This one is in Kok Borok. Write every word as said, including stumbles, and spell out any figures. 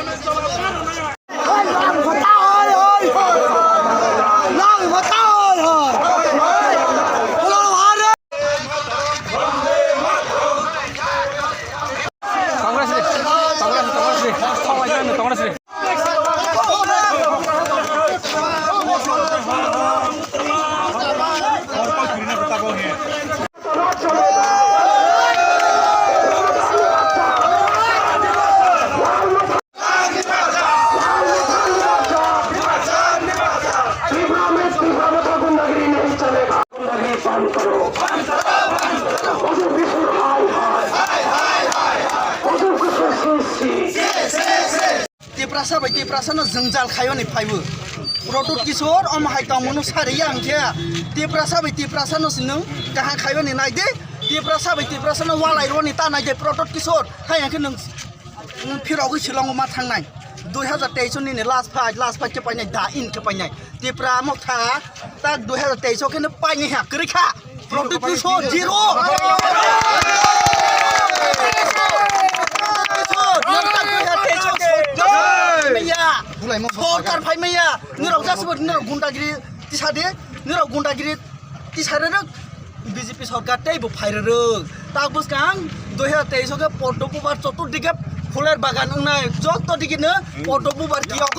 Congress ni, Congress ni, Congress ni, Congress ni. Tiprasa bai Tiprasa no jwngjal khaiyoni phaibo. Pradyot Kishore omo hai tongmano sariya hwnkhe Tiprasa bai Tiprasa no si nwng kaham khaiyoni naidi. Tiprasa bai Tiprasa no walai rwni ta naidi Pradyot Kishore hai hwnkhe nwng, nwng phirogwi Shillongo ma thangnai. Dui hazar teis nini last fight, last fight khe painai da in khe painai. Tipra motha tak dui hazar teis o kheno paini ha kwrwi kha. Pradyot Kishore zero. Pradyot Kishore, nokta dui hazar teis o sorkar phai maya. Sorkar phai maya. Nirok jasbo nirok gundagiri tisadi, nirok gundagiri tisarerok B J P sorkar tei bo phairerok. Tak bwskang dui hazar teis o khe Padma Bupar chotto dike phuler bagan wngnai. Jotto dike no Padma Bupar kiyok.